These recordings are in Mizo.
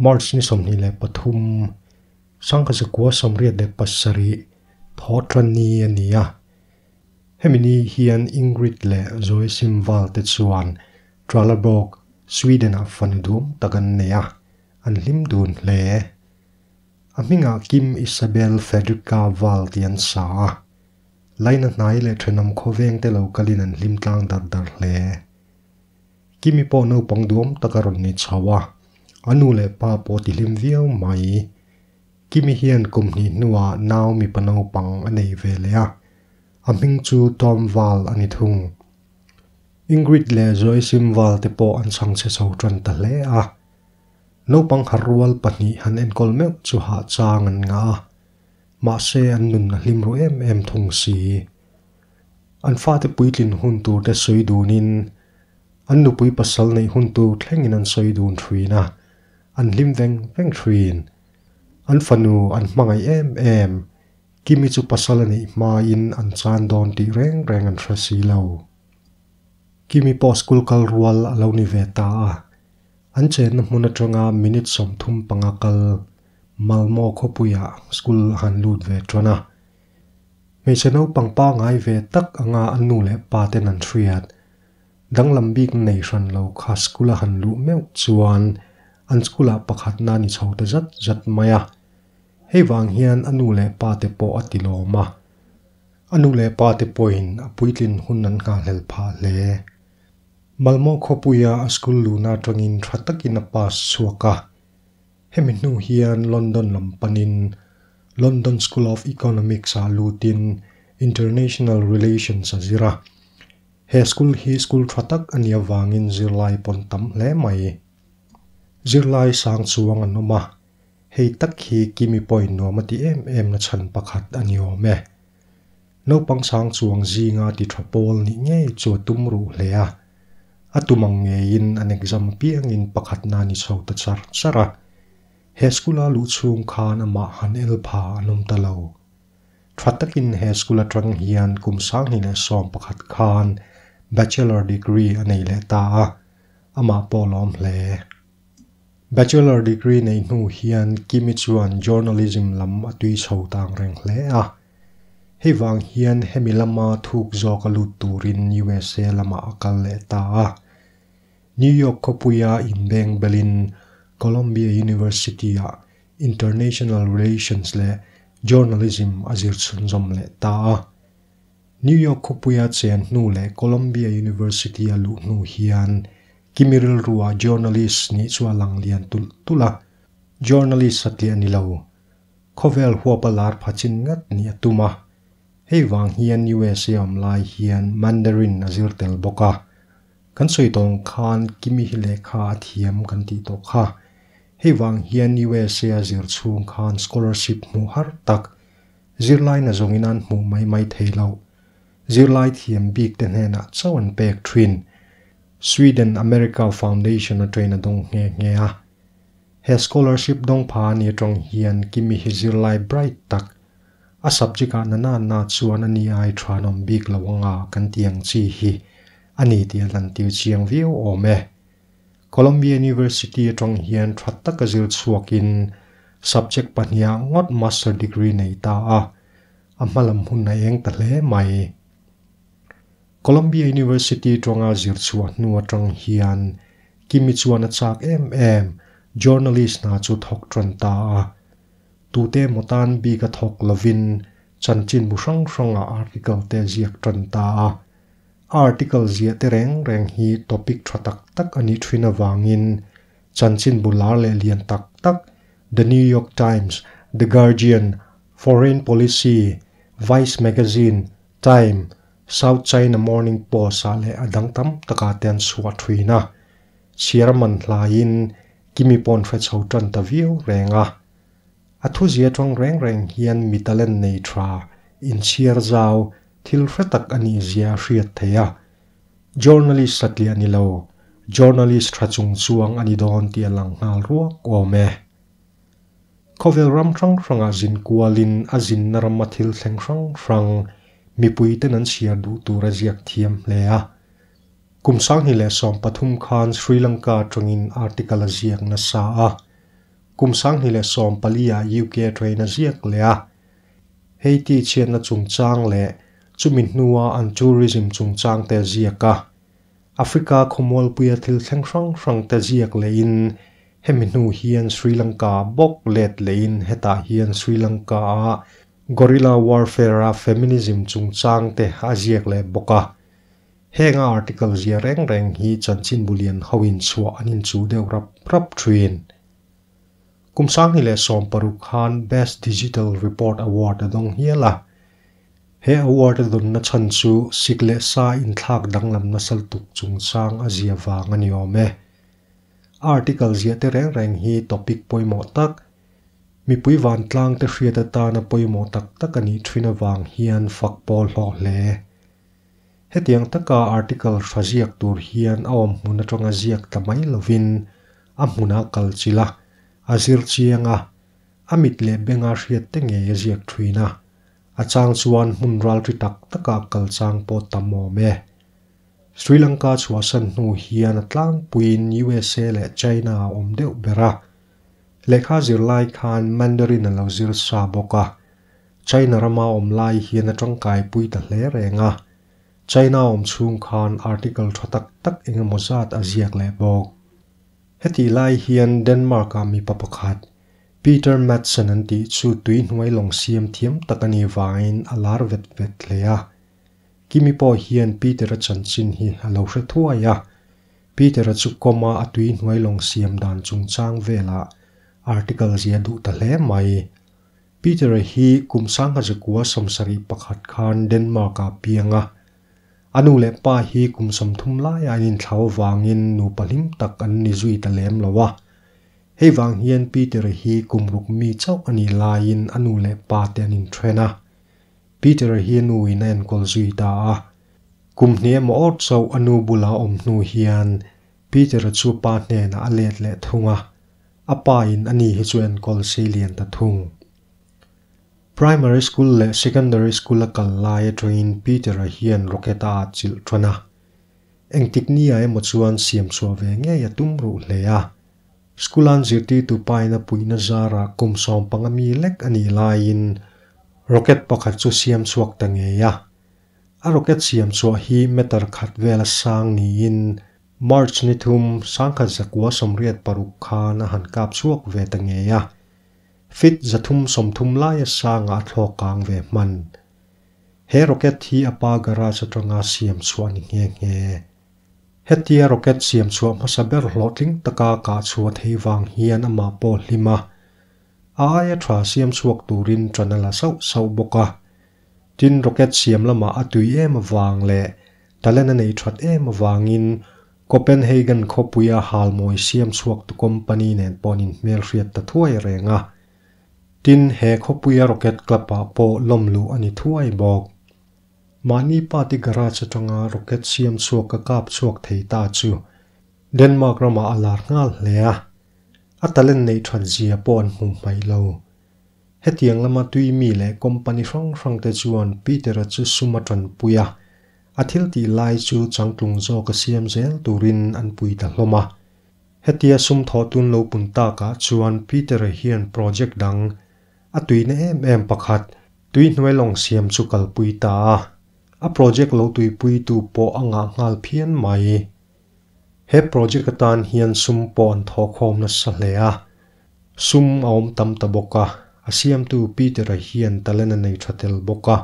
March ni 23, 1987, Thawhtanni a ni a. Hemi ni hian Ingrid leh Zoe Simval te chuan Trelleborg, Sweden-ah fanu duam tak an nei a, an hlim dun hle. A hmingah Kim Isabel Fredrika Val tih an sa a. Laina hnai leh thenawm khawveng te lo kalin an hlim tlang dar dar hle. Kimi pawh naupang duam tak a rawn ni chho a, a nu leh pa pawh ti hlim viau mai. Kimi hian kum hnih hnuah nau mipa naupang a nei ve leh a, a hming chu Tom Val a ni thung. Ingrid leh Joysim Val te pawh an chhangchhe chho tan ta hle a. Naupang harrual pahnih han enkawl meuh chu hahchang an ngah a. Mahse an nun a hlim ru em em thung si. An fate puitlin hun tur te sawi dunin an nupui pasal neih hun tur thlengin an sawi dun thin a, an hlim veng veng thin. An fanu an hmangaih em em, Kimi chu pasal a neih hmain an chan dawn tih reng reng an hre si lo. Kimi pawh school kal rual a lo ni ve ta a, an chenna hmun atanga minute 35 kal Malmo khawpuiah school a han lut ve tan a. Hmeichhe naupang pangngai ve tak anga an nu leh pa ten an hriat. Danglam bik nei hran lo kha school a han luh meuh chuan an school ah pakhatna ni chho ta zat zat mai a. Hei vang hian a nu leh pa te pawh a ti lawm a. A nu leh pa te pawhin a puitlin hun an nghahhlel phah hle. Malmo khawpuia a school luhna atangin tha takin a pass chhuak a. Hemi hnu hian London lam panin London School of Economics ah lutin International Relations a zir a. He school hi school tha tak a nih avangin zirlai pawn tam hle mai. Zirlai sang chuang an awm a, hei tak hi Kimi pawhin nuam a ti em em na chhan pakhat a ni awm e. Naupang sang chuang zinga ti tha pawl nih ngei chu a tum ruh hle a. A tum ang ngeiin an exam apiangin pakhatna ni chho ta char char a. He school a luh chhung khan amah han el pha an awm ta lo. Tha takin he school atang hian kum 2011 khan bachelor degree a nei leh ta a, amah pawh lawm hle. Bachelor degree nei hnu hian Kimi chuan journalism lam a tui chho tang reng hle a. Hei vang hian hemi lama thuk zawk a lut turin USA lama a kal leh ta a. New York khawpuia inbeng belin Columbia University ah International Relations leh Journalism a zir chhunzawm leh ta a. New York khawpuia chen hnu leh Columbia University a luh hnu hian Kimi rilrua journalist nih chu a lang lian tulh tulh a. Journalist a tliah ni lo. Khawvel huapa lar phachin ngat nih a tum a. Hei vang hian USA awm lai hian Mandarin a zir tel bawk a. Kan sawi tawng khan Kimi hi lehkha a thiam kan tih tawh kha. Hei vang hian USA a zir chhung khan scholarship hmuh har tak, zirlai na zawngin an hmuh mai mai thei lo. Zirlai thiam bik te hnenah chauh an pek thin. Sweden America Foundation a train a dawng nghe nghe a. He scholarship dawng pha ni atang hian Kimi hi zirlai bright tak. A subject ah na na na chuan ani ai tha nawm bik lo anga kan tiang chi hi ani ti a lan tir chiang viau awm e. Columbia University atang hian tha tak a zir chhuakin subject pahniha ngawt master degree nei ta a. A hmalam hun a eng ta hle mai. Columbia University tonga zir chhuah hnu atang hian Kimi chuan a chak em em journalist na chu thawk tan ta a. Tute motan bik a thawk lovin chanchin bu hrang hranga article te ziak tan ta a. Article zia te reng reng hi topic tha tak tak ani thin awangin chanchin bu lar leh lian tak tak The New York Times, The Guardian, Foreign Policy, Vice Magazine, Time, South China Morning Post a leh adang tam taka te an chhuah thina. Chhiarman hlaiin Kimi pawn hre chho tan ta viau reng a. A thu zia tawng reng reng hian mi talent nei tha in chhiar zau thil hre tak ani zia hriat thei a. Journalist satliah ni lo, journalist tha chung chuang ani dawn ti a lang nghal ruak awm e. Khawvel ram hrang hranga zin kualin a zin na rama thil thleng hrang hrang mipui ten an chhiar duh tur a ziak thiam hle a. Kum 2013 khan Sri Lanka atangin article a ziak nasa a. Kum 2014 ah UK train a ziak leh a. Haiti chhiatna chungchang leh chumi hnua an tourism chungchang te a ziak a. Africa khawmualpuia thil thleng hrang hrang te ziak lehin hemi hnu hian Sri Lanka ah bawk let lehin hetah hian Sri Lanka ah Guerrilla warfare a feminism chungchang te a ziak leh bawk a. Heng a article zia reng reng hi chanchinbu lian ho in chhuah an inchuh deuh rap rap thin. Kum 2016 khan Best Digital Report Award a dawng hial a. He award a dawnna chhan chu sik leh sa inthlak danglam nasa lutuk chungchang a zia vang a ni awm e. A article ziah te reng reng hi topic pawimawh tak, mipui vantlang te hriat atana pawimawh tak tak a nih thin avang hian fak pawl hlawh hle. Hetiang taka article hra ziak tur hian a awm hmun atanga ziak ta mai lovin a hmuna kal chilh a, a zir chiang a, a mit leh benga hriat te ngei a ziak thin a, a chang chuan hmun ralri tak taka kal chang pawh tam awm e. Sri Lanka chhuahsan hnu hian a tlangpuiin USA leh China a awm deuh ber a, lehkha zirlai khan Mandarin a lo zir sa bawk a, China rama awm lai hian a tangkaipui ta hle reng a, China awm chhung khan article tha tak tak engemaw zat a ziak leh bawk. Hetih lai hian Denmark-ah mipa pakhat, Peter Madsen an tih chu tui hnuai lawng siam thiam tak a nih vangin a lar vet vet hle a. Kimi pawh hian Peter-a chanchin hi a lo hre thuai a, Peter-a chu kawma a tui hnuai lawng siam dan chungchang velah article zia duh ta hle mai. Peter-a hi kum 1971 khan Denmark-ah piang a. A nu leh pa hi kum 30 laiah an inthlau avangin nupa hlim tak an ni zui ta lem lo a. Hei vang hian Peter-a hi kum ruk mi chauh a nih laiin a nu leh pa te an inthen a. Peter-a hi a nuin a enkawl zui ta a. Kum hnih emaw awt chauh a nu bula awm hnu hian Peter-a chu pa hnenah a let leh thung a. A pa in a ni hi chu enkawl sei lian ta thung. Primary school leh secondary school a kal lai atangin Peter-a hian rocket a at chilh tan a. Engtik ni ah emaw chuan siam chhuah ve ngei a tum ruh hle a. School an zirtirtu pa in a puihna zarah kum 15 mi lek a nih laiin rocket pakhat chu siam chhuak ta ngei a. A rocket siam chhuah hi meter khat vel a sang niin March ni thum, 1986 khan a han kap chhuak ve ta ngei a. Feet 330 laia sangah a thlawk kang ve hman. He rocket hi a pa garage atanga siam chhuah a ni nghe nghe. Hetia rocket siam chhuah hmasa ber hlawhtling taka kah chhuah thei vang hian amah pawh hlim a. A aia tha siam chhuak turin ṭan a la sauh sauh bawk a. Tin, rocket siam lamah a tui em avang leh talent a nei that em avangin Copenhagen khawpuia halmawi siam chhuaktu company nen pawh an inhmelhriat ta thuai reng a. Tin, he khawpuia rocket club ah pawh lawm luh a ni thuai bawk. Mahni party garage atanga rocket siam chhuak ka kap chhuak thei ta chu Denmark ramah a lar nghal hle a. A talent neih that zia pawh an hmuh hmaih lo. Hetiang lama tui mi leh company hrang hrang te chuan Peter-a chu sum a tanpui a, a thil tih lai chu changtlung zawk a siam zel turin an pui ta hlawm a. Hetia sum thawh tun lo pun takah chuan Peter-a hian project dang, a tuina em em pakhat, tui hnuai lawng siam chu kalpui ta a. A project lo tuipuitu pawh a ngah nghal phian mai. He project atan hian sum pawh an thawhkhawm nasa hle a. Sum a awm tam ta bawk a, a siamtu Peter-a hian talent a nei tha tel bawk a.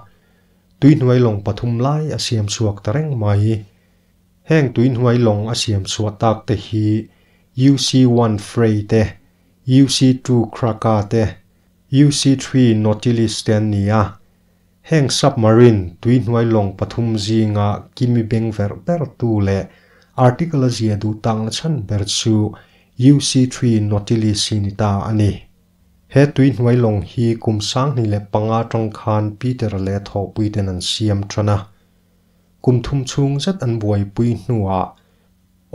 Tuihnuai lawng pathum lai a siam chhuak ta reng mai. Heng tuihnuai lawng a siam chhuah tak te hi UC-1 Frey te, UC-2 Kraka te, UC-3 Nautilus te an ni a. Heng submarine tuihnuai lawng pathum zinga kimi beng verh ber tu leh article a zia duh tangna chhan ber chu UC-3 Nautilus hi ni ta a ni. He tuihnuai lawng hi kum 2005 atang khan Peter-a leh thawhpui ten an siam tan a. Kum thum chhung zet an buaipui hnuah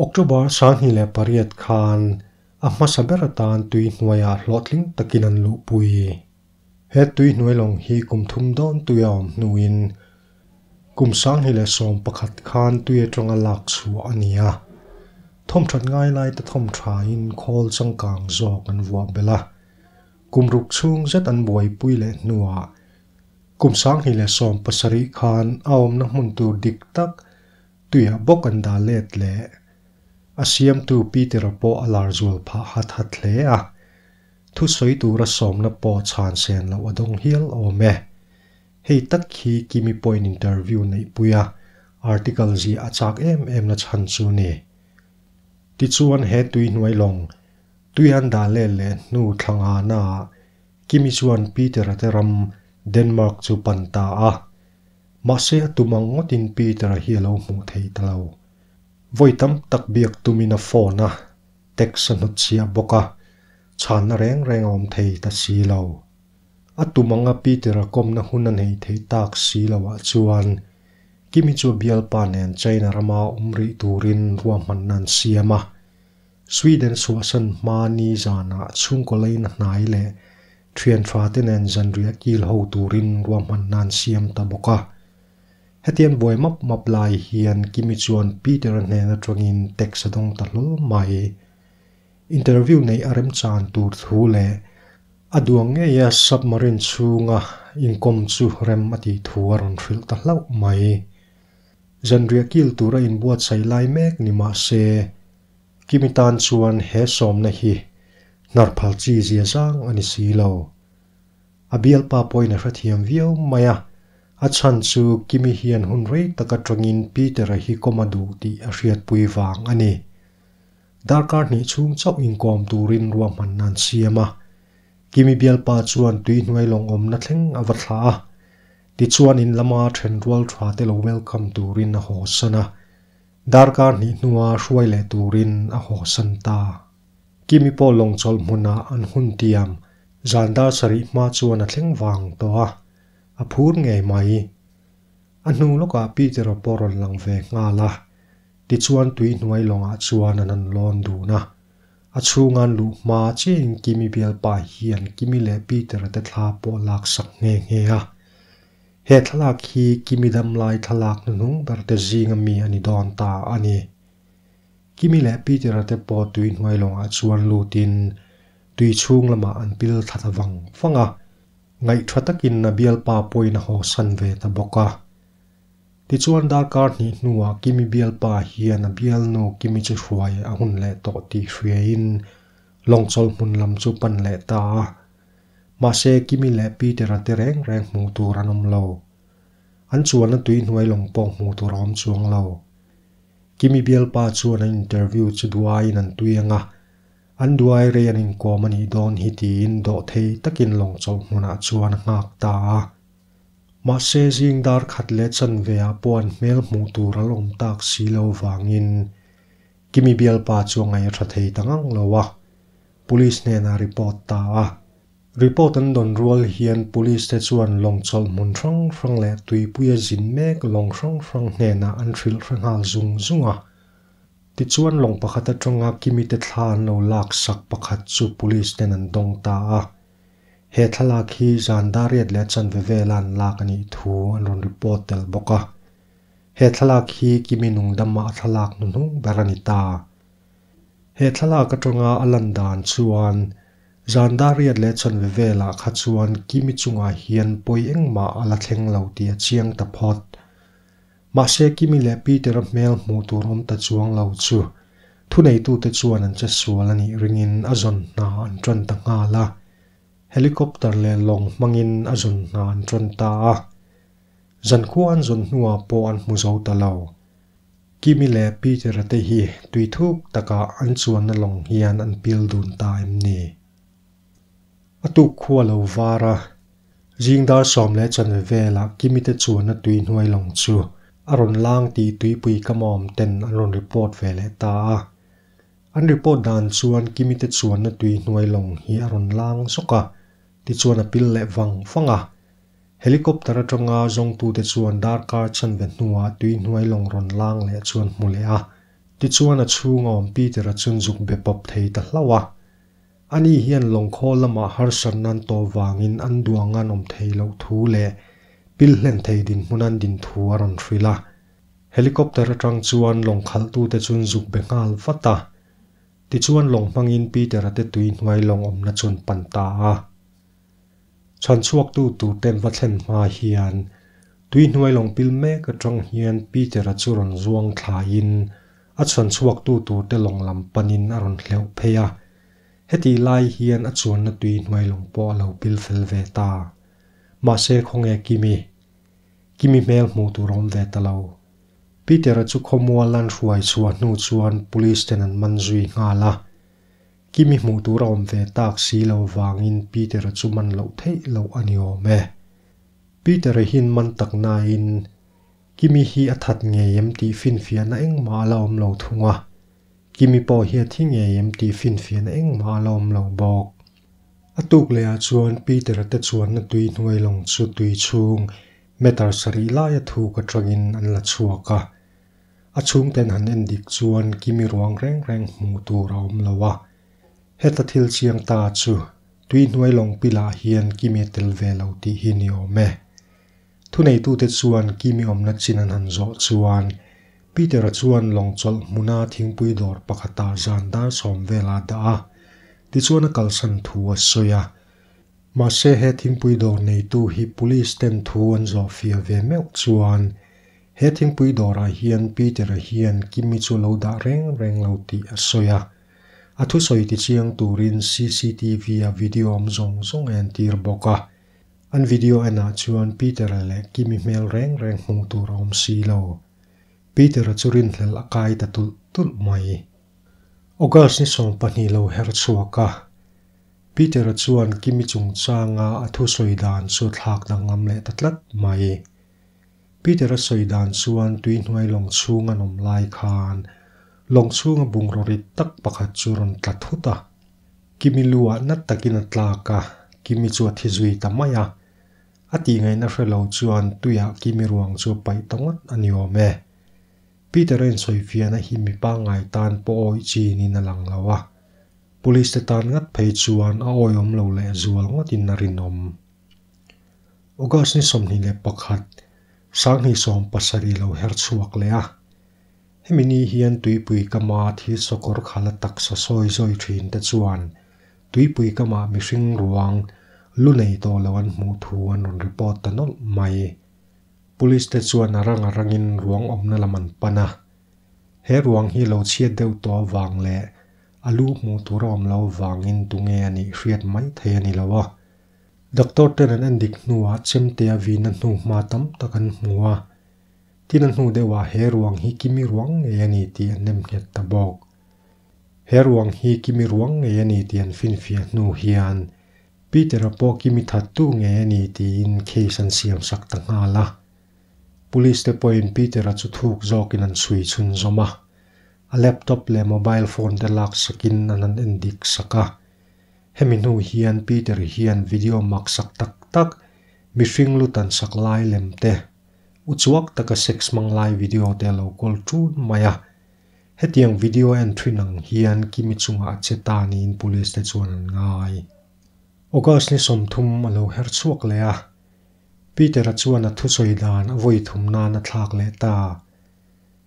October 2008 khan a hmasa ber atan tuihnuaiah hlawhtling takin an luhpui. He tui hnuai lawng hi kum thum dawn tui a awm hnuin kum 2011 khan tui atanga lak chhuah a ni a. Thawmthat ngai lai te thawmthain khawl changkang zawk an vuah belh a. Kum ruk chhung zet an buaipui leh hnuah kum 2017 khan a awmna hmun tur dik tak tuiah bawk an dah let leh. A siamtu Peter-a pawh a lar zual phah hat hat hle a, thusawi tura sawmna pawh chhan sen loh a dawng hial awm e. Hei tak hi Kimi pawhin interview neihpui a, article ziah a chak em em na chhan chu ni. Tichuan he tui hnuai lawng, tui an dah let leh hnu thla ngana-ah Kimi chuan Peter-a te ram Denmark chu pan ta a. Mahse a tum ang ngawtin Peter-a hi a lo hmuh thei ta lo. Vawi tam tak biak tumin a phone a, text a hnutchhiah bawk a, chhanna reng reng a awm thei ta si lo. A tum anga Peter-a kawmna hun a nei thei tak si loah chuan Kimi chu a bialpa nen China rama awm rih turin ruahmanna an siam a. Sweden chhuahsan hma ni zanah chhungkaw leina hnai leh thian tha te nen zanriah kil ho turin ruahmanna an siam ta bawk a. Hetiang buai map map lai hian Kimi chuan Peter-a hnen atangin text a dawng ta hlawl mai. Interview neih a remchan tur thu leh a duang ngeia submarine chhunga inkawm chu rem a tih thu a rawn hrilh ta hlauh mai. Zanriah kil tura inbuatsaih lai mek ni mah se, Kimi tan chuan he sawmna hi hnar phal chi zia zang a ni si lo. A bialpa pawhin a hrethiam viau mai a, a chhan chu Kimi hian hun rei tak atangin Peter-a hi kawm a duh tih a hriatpui vang a ni. Darkar hnih chhung chauh inkawm turin ruahmanna an siam a. Kimi bialpa chuan tui hnuai lawng awmna thleng a va thlah a. Tichuan in lama then rual tha te lo welcome turin a haw san a. Darkar hnih hnua hruai leh turin a haw san ta. Kimi pawh lawng chawlh hmunah an hun tiam zan dar sarih hma chuan a thleng vang tawh a, a phur ngei mai. A hnu lawkah Peter-a pawh rawn lang ve nghal a. Tichuan tui hnuai lawngah chuan an han lawn dun a, a chhunga an luh hma chiahin Kimi bialpa hian Kimi leh Peter-a te thla pawh a laksak nghe nghe a. He thlalak hi Kimi damlai thlalak hnuhnung ber te zinga mi a ni dawn ta a ni. Kimi leh Peter-a te pawh tui hnuai lawngah chuan lutin tui chhung lamah an pil thla ta vang vang a, ngaihṭha takin a bialpa pawhin a hawsan ve ta bawk a. Tichuan darkar hnih hnuah Kimi bialpa hian a bialnu Kimi chu hruai a hun leh tawh tih hriaiin lawngchawl hmun lam chu pan leh ta a. Mahse Kimi leh Peter-a te reng reng hmuh tur an awm lo. An chuanna tui hnuai lawng pawh hmuh tur a awm chuang lo. Kimi bialpa chuan an interview chu duaiin an tui ang a, an duai rei an inkawm a nih dawn hi tiin dawhthei takin lawngchawlh hmunah chuan a nghak ta a. Mahse zing dar khat leh chanve ah pawh an hmel hmuh tur a la awm tak si lo vangin Kimi bialpa chu a ngaih a tha thei ta ngang lo a, Police hnenah report ta a. Report an dawn rual hian Police te chuan lawng chawlh hmun hrang hrang leh tuipuia zin mek lawng hrang hrang hnenah an hrilh hre nghal zung zung a. Tichuan lawng pakhat atanga Kimi te thla an lo lak sak pakhat chu Police ten an dawng ta a. He thlalak hi zan dariat leh chanve vela an lak a nih thu an rawn report tel bawk a. He thlalak hi Kimi nungdama a thlalak hnuhnung ber a ni ta. He thlalak atanga a lan dan chuan zan dariat leh chanve velah kha chuan Kimi chungah hian pawi engmah a la thleng lo tih a chiang ta phawt. Mahse Kimi leh Peter-a hmel hmuh tur awm ta chuang lo chu thuneitute chuan an che sual a nih ringin a zawn hna an tan ta nghal a. Helicopter leh lawng hmangin a zawn hna an tan ta a. Zankhua an zawn hnuah pawh an hmu zo ta lo. Kimi leh Peter-a te hi tui thuk takah an chuanna lawng hian an pil dun ta em ni? A tuk khua lo var a, Zing dar 10 15 velah Kimi te chuanna tui hnuai lawng chu a rawn lang tih tuipui ka mawm ten an rawn report ve leh ta a. An report dan chuan Kimi te chuanna tui hnuai lawng hi a rawn lang zawk a, tichuan a pil leh vang vang a. Helicopter atanga zawngtute chuan darkar chanve hnuah tui hnuai lawng rawn lang leh chuan hmu leh a, tichuan a chhunga awm Peter-a chun zuk be pawp thei ta hlauh a. Ani hian lawngkhaw lamah harsatna an tawh vangin an duang an awm thei loh thu leh pil hlen thei dinhmun an din thu a rawn hrilh a. Helicopter atang chuan lawng khalhtute chun zuk be nghal vat a. Tichuan lawng hmangin Peter-a te tui hnuai lawng awmna chun pan ta a. Chhanchhuaktu tur ten va thlen hma hian tui hnuai lawng pil mek atang hian Peter-a chu rawn zuang thlaiin a chhanchhuaktu tur te lawng lam panin a rawn hleuh phei a. Hetih lai hian a chuanna tui hnuai lawng pawh a lo pil fel ve ta. Mahse khawnge Kimi? Kimi hmel hmuh tur a awm ve ta lo. Peter-a chu khawmual an hruai chhuah hnu chuan police ten an man zui nghal a. Kimi hmuh tur a awm ve tak si lo vangin Peter-a chu man loh theih loh a ni awm e. Peter-a hian man tak nain Kimi hi a that ngei em tih finfiahna engmah a la awm lo thung a. Kimi pawh hi a thi ngei em tih finfiahna engmah a la awm lo bawk. A tuk lehah chuan Peter-a te chuanna tui hnuai lawng chu tui chhung meter sarih laia thuk atangin an la chhuak a. A chhungten han en dik chuan Kimi ruang reng reng hmuh tur a awm lo a. Heta thil chiang ta chu tui hnuai lawng pilah hian Kimi a tel ve lo tih hi ni awm e. Thuneitute chuan Kimi awmna chin an han zawh chuan Peter-a chuan lawng chawlh hmuna thingpui dawr pakhatah zan dar sawm velah a dah a, tichuan a kalsan thu a sawi a. Mahse he thingpui dawr neitu hi police ten thu an zawh fiah ve meuh chuan he thingpui dawrah hian Peter-a hian Kimi chu lo dah reng reng lo tih a sawi a. A thusawi tichiang turin CCTV-a video awm zawng zawng a entir bawk a. An video enah chuan Peter-a leh Kimi hmel reng reng hmuh tur a awm si lo. Peter-a chu rinhlelh a kai ta tulh tulh mai. August ni 20 lo her chhuak a. Peter-a chuan Kimi chungchanga a thusawi dan chu thlak danglam leh ta tlat mai. Peter-a sawi dan chuan tui hnuai lawng chhung an awm lai khan lawng chhunga bungraw rit tak pakhat chu rawn tla thut a. Kimi lu ah nat takin a tlak a, Kimi chu a thi zui ta mai a. A tih ngaihna hre lo chuan tuiah Kimi ruang chu a paih ta ngawt a ni awm e. Peter-a insawifiahna hi mi pangngai tan pawh awih chin in a lang lo a. Police te tan ngat phei chuan a awihawm lo leh zual ngawtin a rinawm. August ni 21, 2017 lo her chhuak leh a. Hemi ni hian tuipui kama thil sawkawr khala taksa sawi zawi thin te chuan tuipui kama mihring ruang lu nei tawh lo an hmuh thu an rawn report ta nawlh mai. Police te chuan a rang a rangin ruang awmna lam an pan a. He ruang hi lo chhiat deuh tawh avang leh a lu hmuh tur a awm lo vangin tunge a nih hriat mai thei a ni lo a. Doctor ten an endik hnuah chemte a vina hnu hma tam tak an hmu a. Tin a hnu deuhah he ruang hi Kimi ruang ngei a ni tih an nem nghet ta bawk. He ruang hi Kimi ruang ngei a ni tih an finfiah hnu hian Peter-a pawh Kimi thattu ngei a ni tiin case an siam sak ta nghal a. Police te pawhin Peter-a chu thuk zawkin an chhui chhunzawm a. A laptop leh mobile phone te lak sakin an han endik sak a. Hemi hnu hian Peter hian video mak sak tak tak, mihring lu tan sak lai lem te, uchuak taka sex hmang lai video te a lo kawl ṭun mai a. Hetiang video a en ṭhin ang hian Kimi chungah a che ta niin police te chuan an ngai. August ni 30 a lo her chhuak leh a, Peter-a chuan a thusawi dan a vawi thum nan a thlak leh ta.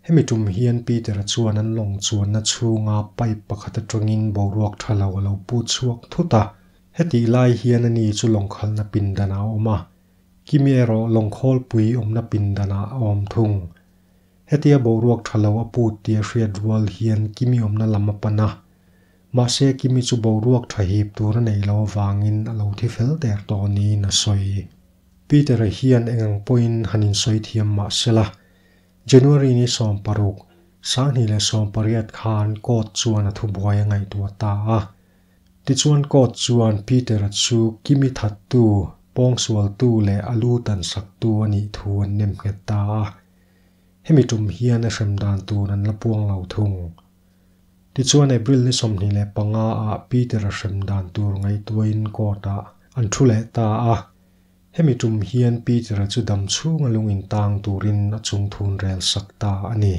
Hemi tum hian Peter-a chuan an lawng chuanna chhunga pipe pakhat atangin boruak tha lo a lo put chhuak thut a. Hetih lai hian ani chu lawng khalna pindanah a awm a, Kimi erawh lawng khawlpui awmna pindanah a awm thung. Hetia boruak tha lo a put tih a hriat rual hian Kimi awmna lam a pan a. Mahse Kimi chu boruak tha hip tur a neih loh avangin a lo thi fel der tawh niin a sawi. Peter-a hian engang pawhin han insawi thiam mah sela, January ni 16, 2018 khan court chuan a thubuai a ngaihtuah ta a. Tichuan court chuan Peter-a chu Kimi thattu, pawngsualtu leh a lu tansaktu a nih thu an nem nghet ta a. Hemi tum hian a hrem dan tur an la puang lo thung. Tichuan April ni 25 ah Peter-a hrem dan tur ngaihtuahin court-ah an thu leh ta a. Hemi tum hian Peter-a chu dam chhunga lung intang turin a chungthun rel sak ta a ni.